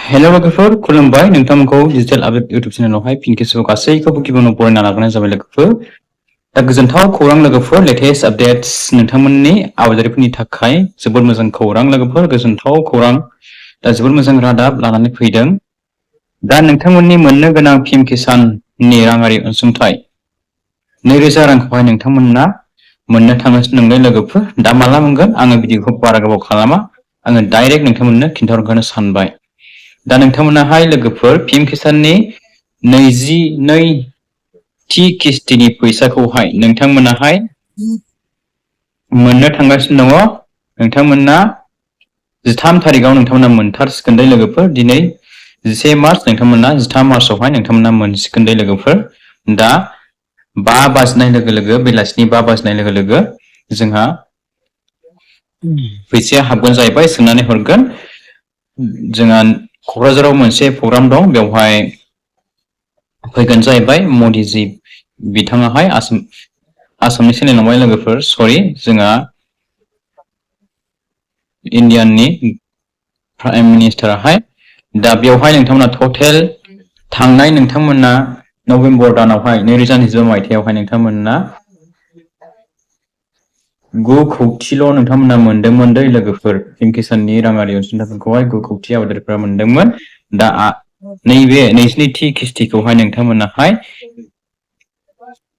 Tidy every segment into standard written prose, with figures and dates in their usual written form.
Hello लोगोफोर खुलुमबाय नोंथांमोनखौ digital update इउट्यूब चेनेलावहाय फिन खेबसेबाव गासैखौबो गिबियावनो बरायना लाग्रोनाय जाबाय लोगोफोर। दा गोजोनथाव खौरां लोगोफोर, लेटेस्ट आपडेट्स नोंथांमोननि आबादारिफोरनि थाखाय जोबोद मोजां खौरां लोगोफोर, गोजोनथाव खौरां। दा जोबोद मोजां रादाब लानानै फैदों। दा नोंथांमोननि मोननो गोनां पिएम किसाननि राङारि अनसुंथाइ 2000 रांखौहाय नोंथांमोनना मोननो थांगासिनो दंलै लोगोफोर। दा माला मोनगोन आङो भिडिअखौ बारा गोबाव खालामा, आङो डाइरेक्ट नोंथांमोननो खिन्थाहरखानो सानबाय। दा नोंथांमोनाहाय लोगोफोर पिएम किसाननि 22 थि किस्तिनि फैसाखौहाय नोंथांमोनाहाय मोननो थांगासिनो दङ। नोंथांमोनना 13 तारिखआव नोंथांमोना मोनथारसिगोन दे लोगोफोर। दिनै 11 मार्च, नोंथांमोना 13 मार्चआवहाय नोंथांमोना मोनसिगोन दे लोगोफोर। दा 5 बाजिनाय लोगो लोगो, बेलासिनि 5 बाजिनाय लोगो लोगो जोंहा फैसाया हाबगोन जाहैबाय, सोंनानै हरगोन। जोंहा क'क्राझाराव मोनसे प्रग्राम दं, बेवहाय फैगोन जाहैबाय मदिजी बिथाङाहाय आसामनि चेनेल नंबाय लोगोफोर, सरि, जोंहा इण्डियाननि प्राइम मिनिस्टाराहाय। दा बेवहाय नोंथांमोना टटेल थांनाय नोंथांमोना नभेम्बर दानावहाय 2022 मायथाइयावहाय नोंथांमोना 9 कौटिल' नोंथांमोना मोनदोंमोन दै लोगोफोर। पिएम किसाननि राङारि अनसुंथाइफोरखौहाय 9 कौटि आबादारिफोरा मोनदोंमोन। दा नैबे 22 थि किस्तिखौहाय नोंथांमोनाहाय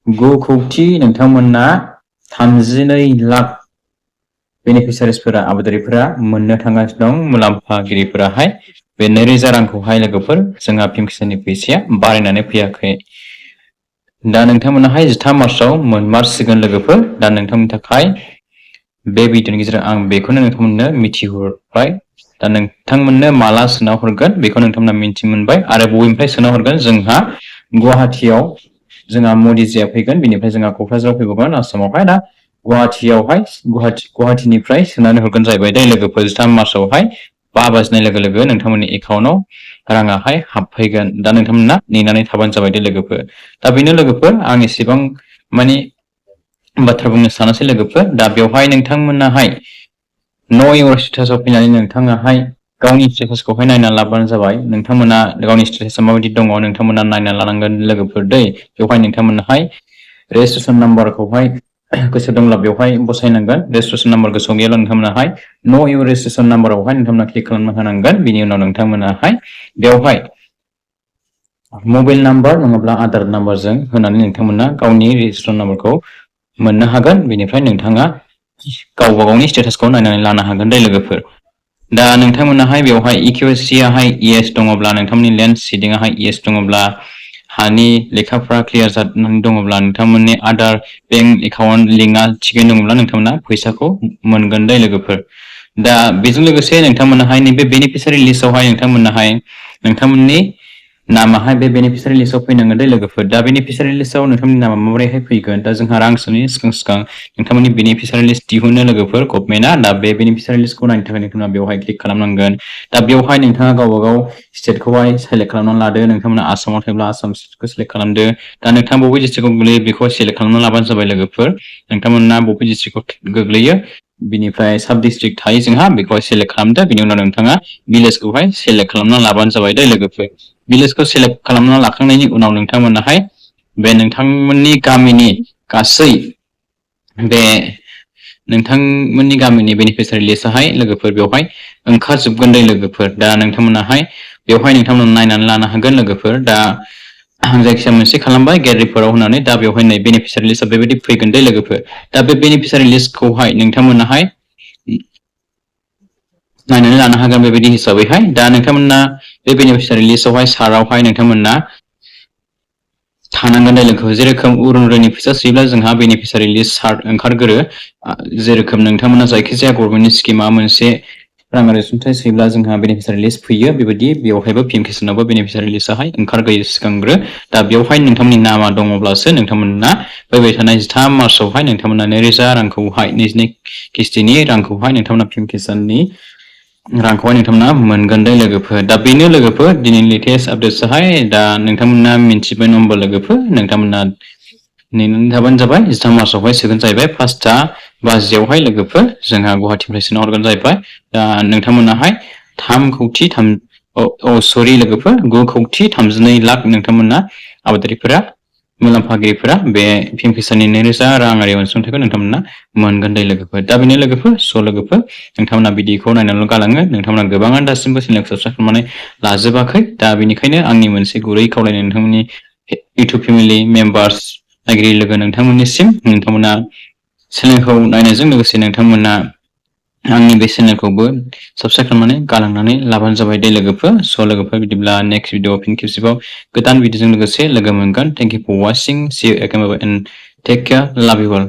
9 कौटि नोंथांमोना 32 लाख बेनिफिसारिसफोरा, आबादारिफोरा मोननो थांगासिनो दं। मुलाम्फागिरिफोराहाय बे 2000 रांखौहाय लोगोफोर। जोंहा पिएम किसाननि फैसाया बारायनानै फैयाखै। दा नोंथांमोनाहाय 13 मार्चआव मोनमारसिगोन लोगोफोर। दा नोंथांमोननि थाखाय बे भिडिअनि गेजेरजों आं बेखौनो नोंथांमोननो मिथिहरबाय। दा नोंथांमोननो माला सोना हरगोन बेखौ नोंथांमोना मिथि मोनबाय। आरो बबेनिफ्राय सोना हरगोन, जोंहा गुवाहाटीयाव जोंहा मदिजीया फैगोन, बेनिफ्राय जोंहा क'क्राझाराव फैबावगोन आसामावहाय। दा गुवाहाटीनिफ्राय सोनानै हरगोन जाहैबाय दै लोगोफोर। 13 मार्चआवहाय 5 बाजिनाय लोगो लोगो नोंथांमोननि एकाउन्टआव राङाहाय हाबफैगोन। दा नोंथांमोना नेनानै थाबानो जाबाय दे लोगोफोर। दा बेनो लोगोफोर, आं एसेबां माने बाथ्रा बुंनो सानासै लोगोफोर। दा बेवहाय नोंथांमोनाहाय इउर स्टेटासआव फैनानै नोंथाङाहाय गावनि स्टेटासखौहाय नायना लाबानो जाबाय। नोंथांमोना गावनि स्टेटासा माबायदि दङ नोंथांमोना नायना लानांगोन लोगोफोर दै। बेवहाय नोंथांमोनाहाय रेजिस्ट्रेसन नाम्बारखौहाय गोसो दंब्ला बेवहाय बसायनांगोन। रेजिस्ट्रेसन नाम्बार गोसोआव गैयाब्ला नोंथांमोनाहाय इउर रेजिस्ट्रेसन नाम्बारावहाय नोंथांमोना क्लिक खालामना होनांगोन। बिनि उनाव नोंथांमोनाहाय बेवहाय मबाइल नाम्बार नङाब्ला आधार नाम्बारजों होनानै नोंथांमोना गावनि रेजिस्ट्रेसन नाम्बारखौ मोननो हागोन। बेनिफ्राय नोंथाङा गावबा गावनि स्टेटासखौ नायनानै लानो हागोन दे लोगोफोर। दा नोंथांमोनाहाय बेवहाय इकेवाइसिआहाय येस दङब्ला, नोंथांमोननि लेन्ड सिडिंआहाय येस दङब्ला, हानि लेखाफ्रा क्लियार जानानै दङब्ला, नोंथांमोननि आधार बेंक एकाउन्ट लिंकआ थिगैनो दङब्ला नोंथांमोना फैसाखौ मोनगोन दे लोगोफोर। दा बेजों लोगोसे नोंथांमोनाहाय नैबे बेनिफिसारि लिस्टआवहाय नोंथांमोननि नामाहाय बे बेनिफिसारि लिस्टआव फैनांगोन दे लोगोफोर। दा बेनिफिसारि लिस्टआव नोंथांमोननि नामा माबोरैहाय फैगोन, दा जोंहा रां सोनायनि सिगां नोंथांमोननि बेनिफिसारि लिस्ट दिहुनो लोगोफोर गभर्नमेन्टआ। दा बे बेनिफिसारि लिस्टखौ नायनो थाखाय नोंथाङा बेवहाय क्लिक खालामनांगोन। दा बेवहाय नोंथाङा गावबा गाव स्टेटखौहाय सेलेक्ट खालामनानै लादो। नोंथांमोना आसामाव थायोब्ला आसाम स्टेटखौ सेलेक्ट खालामदो। दा नोंथाङा बबे डिस्ट्रिक्टआव गोग्लैयो बेखौ सेलेक्ट खालामना लाबानो जाबाय लोगोफोर। नोंथांमोना बबे डिस्ट्रिक्टआव गोग्लैयो, बिनिफ्राय साब डिस्ट्रिक्ट थायो जोंहा, बेखौहाय सेलेक्ट खालामदो। बिनि उनाव नोंथाङा भिलेजखौहाय सेलेक्ट खालामना लाबानो जाबाय दे लोगोफोर। भिलेजखौ सेलेक्ट खालामना लाखांनायनि उनाव नोंथांमोनाहाय बे नोंथांमोननि गामिनि गासै बे नोंथांमोननि गामिनि बेनिफिसारि लिस्टआहाय लोगोफोर बेवहाय ओंखारजोबगोन दे लोगोफोर। दा नोंथांमोनाहाय बेवहाय नोंथांमोना नायनानै लानो हागोन लोगोफोर। दा आं जायखिजाया मोनसे खालामबाय गेट रिपर्टआव होनानै। दा बेवहाय नै बेनिफिसारि लिस्टआ बेबायदि फैगोन दे लोगोफोर। दा बे बेनिफिसारि लिस्टखौहाय नोंथांमोनाहाय नायनानै लानो हागोन बेबायदि हिसाबैहाय। दा नोंथांमोना बे बेनिफिसारि लिस्टआवहाय सारावहाय नोंथांमोना थानांगोन दे लोगोफोर। जेरोखोम अरुनदयनि फैसा सोयोब्ला जोंहा बेनिफिसारि लिस्ट सार्ट ओंखारगोरो। जेरोखोम नोंथांमोना जायखिजाया गभर्नमेन्टनि स्किमा मोनसे राङारि अनसुंथाइ सोयोब्ला जोंहा बेनिफिसारि लिस्ट फैयो, बेबायदि बेवहायबो पिएम किसानावबो बेनिफिसारि लिस्टआहाय ओंखारग्रोयो सिगांग्रो। दा बेवहाय नोंथांमोननि नामा दङब्लासो नोंथांमोना फैबाय थानाय 13 मार्चआवहाय नोंथांमोना 2000 रांखौहाय 22 किस्तिनि रांखौहाय नोंथांमोना पिएम किसाननि रांखौहाय नोंथांमोना मोनगोन दे लोगोफोर। दा बेनो लोगोफोर दिनैनि लेटेस्ट आपडेट्सआहाय। दा नोंथांमोना मिन्थिबाय नङा होमबा लोगोफोर। नोंथांमोना नेनानै थाबानो जाबाय। 13 मार्चआवहाय सोगोन जाहैबाय 5टा बाजियावहाय लोगोफोर। जोंहा गुवाहाटीनिफ्राय सोना हरगोन जाहैबाय। दा नोंथांमोनाहाय 3 कौटि सरि लोगोफोर 9,32 लाख नोंथांमोना आबादारिफोरा मुलाम्फागिरिफोरा बे PM किसाननि 9,000 राङारि अनसुंथाइखौ नोंथांमोना मोनगोन दे लोगोफोर। दा बेनो लोगोफोर लोगोफोर नोंथांमोना भिडिअखौ नायनानैल' गालाङो, नोंथांमोना गोबाङानो दासिमबो चेनेलखौ साबस्क्राइब खालामनानै लाजोबाखै। दा बेनिखायनो आंनि मोनसे गुरै खावलायनाय नोंथांमोननि इउटुब फेमिलि मेम्बार्स नायगिरि लोगो नोंथांमोननिसिम, नोंथांमोना चेनेलखौ नायनायजों लोगोसे नोंथांमोना आंनि बे चेनेलखौबो साबस्क्राइब खालामनानै गालांनानै लाबानो जाबाय दे लोगोफोर। लोगोफोर बिदिब्ला नेक्स्ट भिडिअ फिन खेबसेबाव गोदान भिडिअजों लोगोसे लोगो मोनगोन। Thank you for watching, see you again and take care, love you all.